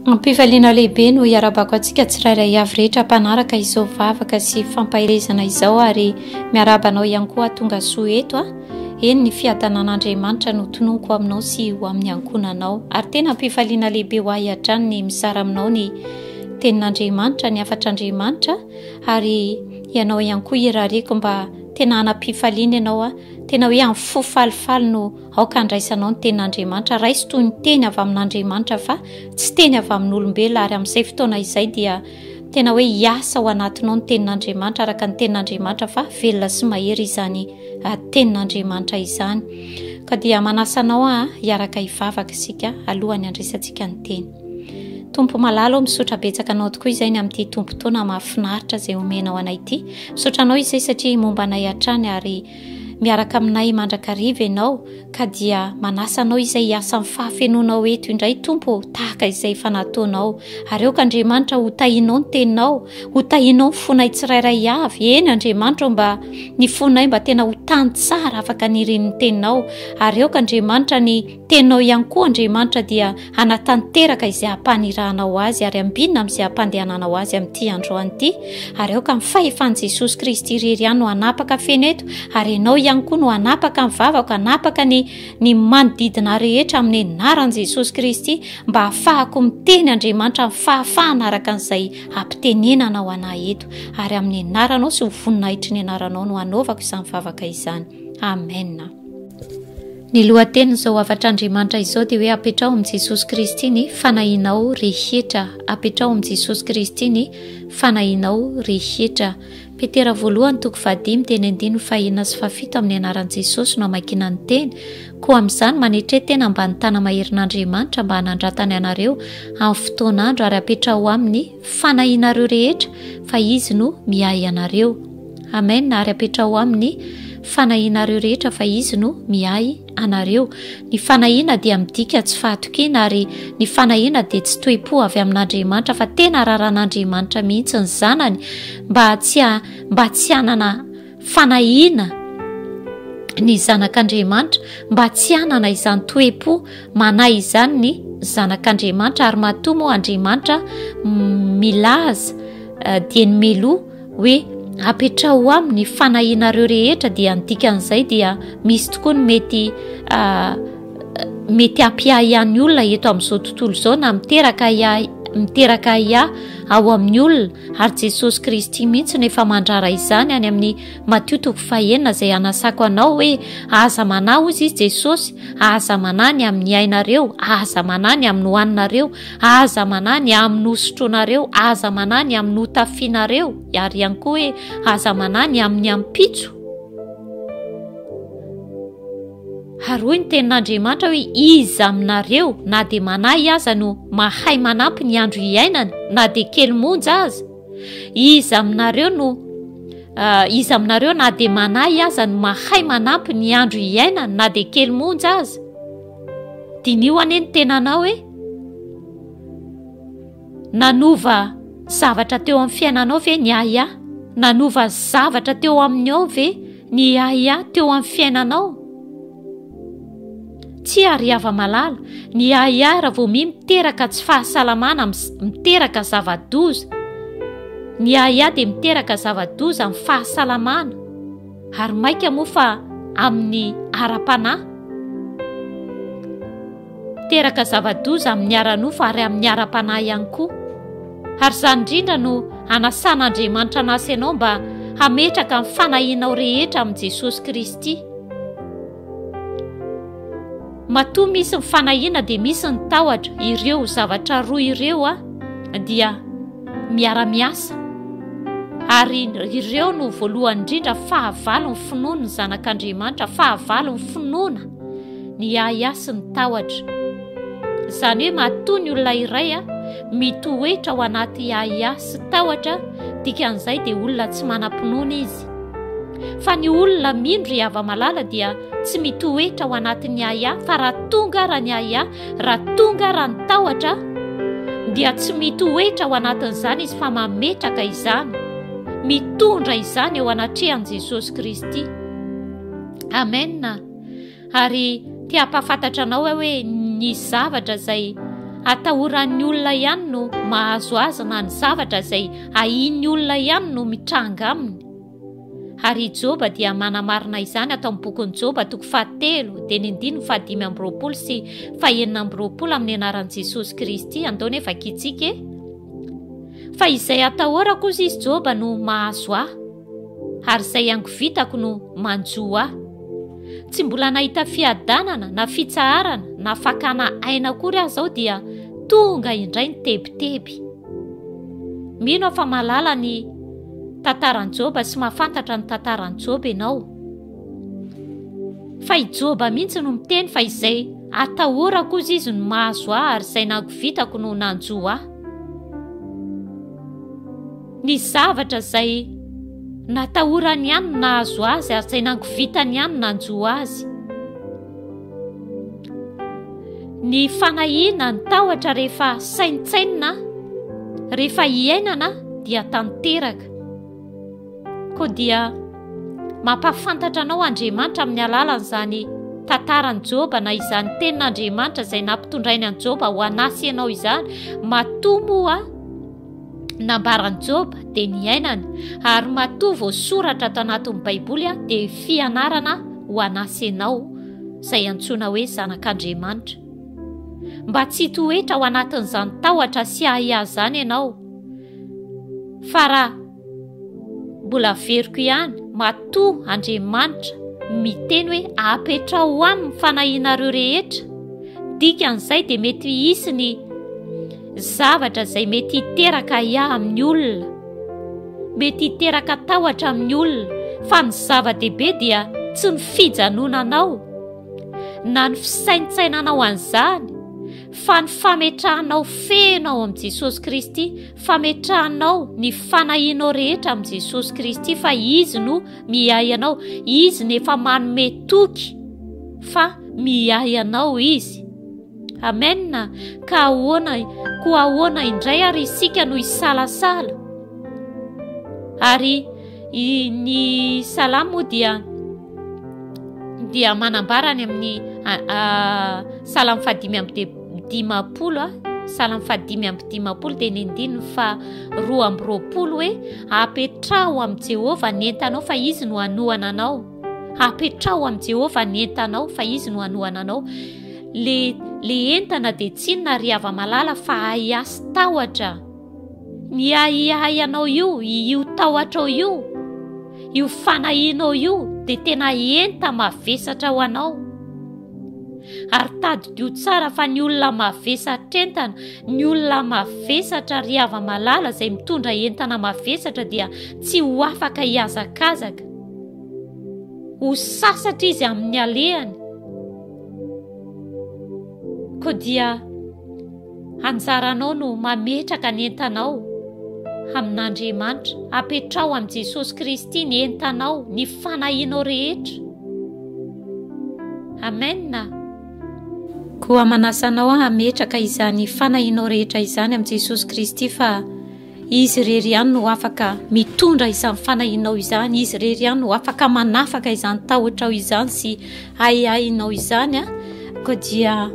Am-pifaliana lehibe no iarabako antsika tsirairay avy rehetra mpanaraka izao vavaka sy fampaherezana izao ary miarahaba anao ihany koa tonga soa eto a. Eny ny fiadanan'Andriamanitra no tononiko aminao sy ho amin'ny ankohonanao. Ary tena am-pifaliana lehibe ho ahy hatrany ny mizara aminao ny tenin'Andriamanitra, ny hafatr'Andriamanitra ary ianao ihany koa irariako mba tena hanam-pifaliana ianao a, tena hoe amin'ny fo falifaly no Aoka handraisanao ny tenin'Andriamanitra. Raiso toy ny teny avy amin'Andriamanitra fa tsy teny avy amin'olombelona ary amin'izay fotoana izay dia tena hoe hiasa ao anatinao ny tenin'Andriamanitra araka ny tenin'Andriamanitra fa velona sy mahery izany ah, tenin'Andriamanitra izany. Ka dia manasa anao aho hiaraka hivavaka isika alohan'ny handraisantsika ny teny. Tompo malala o, misaotra betsaka anao tokoa izay ny amin'ity tompon-taona mahafinaritra izay omenao anay ity. Misaotra anao izay satria momba anay hatrany ary Miaraka aminay mandrakariva Ianao, ka dia manasa Anao izay hiasa amin'ny fahafenoanao eto indray, Tompo ô, tahaka izay efa nataonao. Ary aoka, Andriamanitra, ho tahinao ny Teninao, ho tahinao ny fonay tsirairay avy. Eny, Andriamanitra ô, mba ny fonay mba tena ho tany tsara afaka nirian'ny Teninao. Ary aoka, Andriamanitra, ny Teninao ihany koa, Andriamanitra, dia hanatanteraka izay hampanirahanao azy ary ambinina amin'izay hampandehananao azy amin'ity androany ity. Ary aoka ny fahefan'i Jesosy Kristy irery ihany no hanapaka feno eto, ary ianao ihany koa no hanapaka ny vavako, hanapaka ny ny manodidina rehetra amin'ny anaran'i Jesosy Kristy, mba hahafahako miteny Andriamanitra amin'ny fahafahana araka an'izay hampitenenanao anah eto. Ary amin'ny anaranao sy ho voninahitry ny anaranao no hanaovako izany vavaka izany. Amen. Ny lohatenin'izao hafatr'Andriamanitra izao dia hoe apetraho amin'i Jesosy Kristy ny fanahinao rehetra. Apetraho amin'i Jesosy Kristy ny fanahinao rehetra. Petera voalohany toko fahadimy teny andininy fahenina sy fahafito amin'ny anaran'i Jesosy no amakiana ny teny. Koa amin'izany manetre tena ambany tana-maherin'Andriamanitra mba hanandratany anareo amin'ny fotoan'andro ary apetraho aminy fanahinareo rehetra fa Izy no miahy anareo. Amen ary apetraho aminy fanahianareo rehetra fa izy no miahy anareo. Ny fanahiana dia midika tsy fahatokiana ary ny fanahiana dia tsy toe-po avy amin'Andriamanitra fa tena raran'Andriamanitra mihitsy ny zanany mba tsy mba tsy hanana fanahiana ny zanak'Andriamanitra mba tsy hanana izany toe-po manahy izany ny zanak'Andriamanitra ary matoa moa Andriamanitra milaza eh, dieny meloa hoe apetraho aminy ny fanahianareo rehetra dia ny dikan'izay dia misy tokoa ny mety ah, mety hampiahiahy olona eto amin'izao tontolo izao na miteraka ahiahy miteraka ahiahy ao amin'ny olona ary Jesosy Kristy mihitsy no efa mandrara izany any amin'ny Matio toko fahenina izay hanasako anao hoe aza manahy hozy izy Jesosy aza manahy ny amin'ny ainareo aza manahy ny amin'ny hohaninareo Aza manahy ny amin'ny hosotroinareo, aza manahy ny amin'ny hotafianareo, ary ihany koa hoe aza manahy ny amin'ny ampitso. Ary hoy ny tenin'Andriamanitra hoe iza aminareo na dia manahy aza no mahay manampy ny andro iainany na dia kely monja aza? Iza aminareo no uh, iza aminareo na dia manahy aza no mahay manampy ny andro iainany na dia kely monja aza? Diniho anie ny tenanao e! Nanova zavatra teo amin'ny fiainanao ve ny ahiahy? Nanova zavatra teo aminao ve ny ahiahy teo amin'ny fiainanao? Tsia ry hava-malala, ny ahiahy raha vao miha miteraka tsy fahasalamana, miteraka zava-doza. Ny ahiahy dia miteraka zava-doza amin'ny fahasalamana. Ary mainka moa fa amin'ny ara-panahy. Teraka zava-doza amin'ny ara-nofo ary amin'ny ara-panahy ihany koa. Ary izany indrindra no anasan'Andriamanitra anasy anao mba hametraka ny fanahianao rehetra amin'i Jesosy Kristy. Matoa misy ny fanahiana dia misy ny tahotra, ireo zavatra roa ireo dia miara-miasa ary ireo no voalohany indrindra fahavalon'ny finoana ny zanak'Andriamanitra, fahavalon'ny finoana ny ahiahy sy ny tahotra. Izany hoe matoa ny olona iray mitoetra ao anaty ahiahy sy tahotra, dikan'izay dia olona tsy manam-pinoana izy. Fa ny olona mino ry hava-malala dia tsy mitoetra ao anatin'ny ahiahy fa raha tonga raha ny ahiahy, raha tonga raha ny tahotra dia tsy mitoetra ao anatin'izany izy fa mametraka izany, mitondra izany eo anatrehan'i Jesosy Kristy. Amen. Ary te hampahafantatra anao aho hoe ny zavatra izay. atahoran'ny olona ihany no mahazo azy na ny zavatra izay ahian'ny olona ihany no mitranga aminy. Ary i Joba dia manamarina izany ato amin'ny bokin'i Joba toko fahatelo dia ny andininy fahadimy amby roapolo sy fahenina amby roapolo amin'ny anaran'i Jesosy Kristy. Andao nefa vakintsika e. Fa izay atahorako hozy izy Joba no mahazo ahy, ary izay angovitako no manjo ahy. Tsy mbola nahita fiadanana na fitsaharana na fakana aina akory aho izao dia tonga indray ny tebiteby. Mino aho fa mahalala ny tantaran'i Joba sy mahafantatra ny tantaran'i Joba ianao. Fa i Joba mihitsy no miteny fa izay atahorako hozy izy no mahazo ahy ary izay nangovitako no nanjo ahy. Ny zavatra izay natahorany ihany no nahazo azy ary izay nangovitany ihany no nanjo azy. Ny fanahiana, ny tahotra rehefa saintsainina, rehefa iainana dia tanteraka. Koa dia mampahafantatra anao Andriamanitra amin'ny alalan'izany tantaran'i Joba na izany tenin'Andriamanitra izay nampitondrainy an'i Joba ho anasy ianao izany. Matoa moa nambaran'i Joba dia niainany ary matoa voasoratra ato anatin'ny Baiboly dia fianarana ho anasy ianao izay antsoina hoe zanak'Andriamanitra. Mba tsy hitoetra ao anatin'izany tahotra sy ahiahy izany ianao fa raha Mbola averiko ihany, matoa Andriamanitra miteny hoe apetraho aminy ny fanahianareo rehetra, dikan'izay dia mety hisy ny zavatra izay mety hiteraka ahiahy amin'ny olona, mety hiteraka tahotra amin'ny olona, fa ny zava-dehibe dia tsy ny fijanonanao na ny fisaintsainanao an'izany, fa ny fametrahanao feno ao amin'i Jesosy Kristy, fametrahanao ny fanahianao rehetra amin'i Jesosy Kristy fa Izy no miahy anao, Izy no efa manome toky fa miahy anao Izy. Amen. Ka ahoana, koa ahoana indray ary isika no hisalasala? Ary ny salamo moa dia dia manambara any amin'ny salamo fahadimy amby dimampolo a salamo fahadimy amby dimampolo dia ny andininy fa 22 hoe apetraho amin'i Jehovah ny entanao fa izy no hanohana anao apetraho amin'i Jehovah ny entanao fa izy no hanohana anao le le entana dia tsy inona ry hava-malala fa ahiahy sy tahotra Ny ahiahy anao io, io tahotrao io, io fanahianao io dia tena enta mavesatra ho anao. Ary tadidio tsara fa ny olona mavesatr'entana, ny olona mavesatra ry hava-malala izay mitondra entana mavesatra dia tsy ho afaka hihazakazaka. Ho sasatra izy amin'ny alehany. Koa dia Anjaranao no mametraka ny entanao amin'Andriamanitra. Apetraho amin'i Jesosy Kristy ny entanao, ny fanahianao rehetra. Amen. Koa manasa anao aho hametraka izany fanahianao rehetra izany amin'i Jesosy Kristy fa Izy irery ihany no afaka mitondra izany fanahianao izany, Izy irery ihany no afaka manafaka izany tahotrao izany sy ahiahinao izany. Koa dia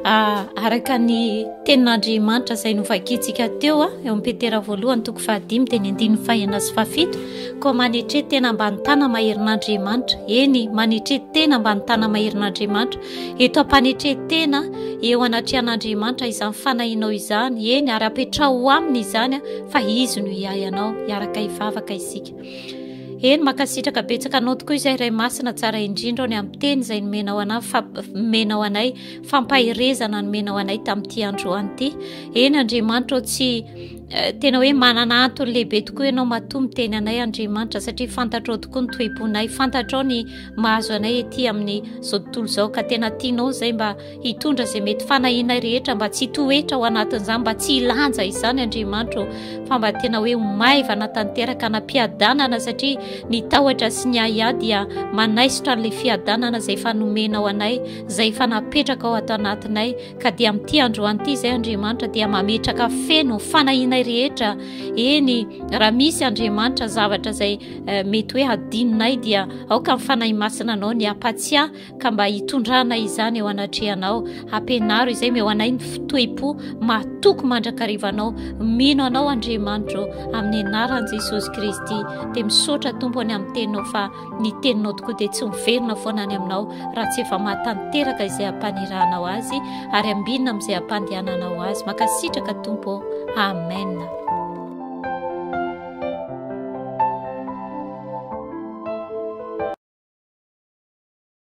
araka ny tenin'Andriamanitra izay novakintsika teo eo amin'ny Petera voalohany toko fahadimy dia ny andininy fahenina sy fahafito, koa manetre tena ambany tana maherin'Andriamanitra, eny manetre tena ambany tana maherin'Andriamanitra. Eto am-panetren-tena eo anatrehan'Andriamanitra izany fanahinao izany, eny, ary apetraho ho aminy izany fa Izy no hiahy anao. Hiaraka hivavaka isika. Eny, mankasitraka betsaka anao tokoa izay Ray Masina tsara indrindra ao ny amin'ny teny izay nomenao anay, nomenao anay, fampaherezana nomenao anay tamin'ity androany ity. Eny, Andriamanitra ao tsy eh, tena hoe manana antony lehibe tokoa ianao matoa miteny anay Andriamanitra satria fantatrao tokoa ny toe-ponay, fantatrao ny mahazo anay ety amin'ny izao tontolo izao ka tena tianao izay mba hitondra izay mety fanahianay rehetra mba tsy hitoetra ao anatin'izany mba tsy hilanja izany Andriamanitra ô fa mba tena hoe ho maivana tanteraka na-piadanana satria ny tahotra sy ny ahiahy dia manaisotra an'ilay fiadanana izay efa nomenao anay izay efa napetraka ao ato anatinay ka dia amin'ity androany ity izay Andriamanitra dia mametraka feno fanahianay. fahadisoanay rehetra. Eny, raha misy Andriamanitra zavatra izay eh, mety hoe hadinonay dia aoka ny Fanahy Masina anao ny hampatsiahy ka mba hitondranay izany eo anatrehanao. Ampianaro izay meo anay ny fitoem-po mahatoky mandrakariva anao. Mino anao Andriamanitro amin'ny anaran'i Jesosy Kristy. Dia misaotra Tompo ny amin'ny teninao fa ny teninao tokoa dia tsy miverina foana any aminao raha tsy efa mahatanteraka izay ampanirahanao azy ary ambinina amin'izay ampandehananao azy. Mankasitraka Tompo. Amen.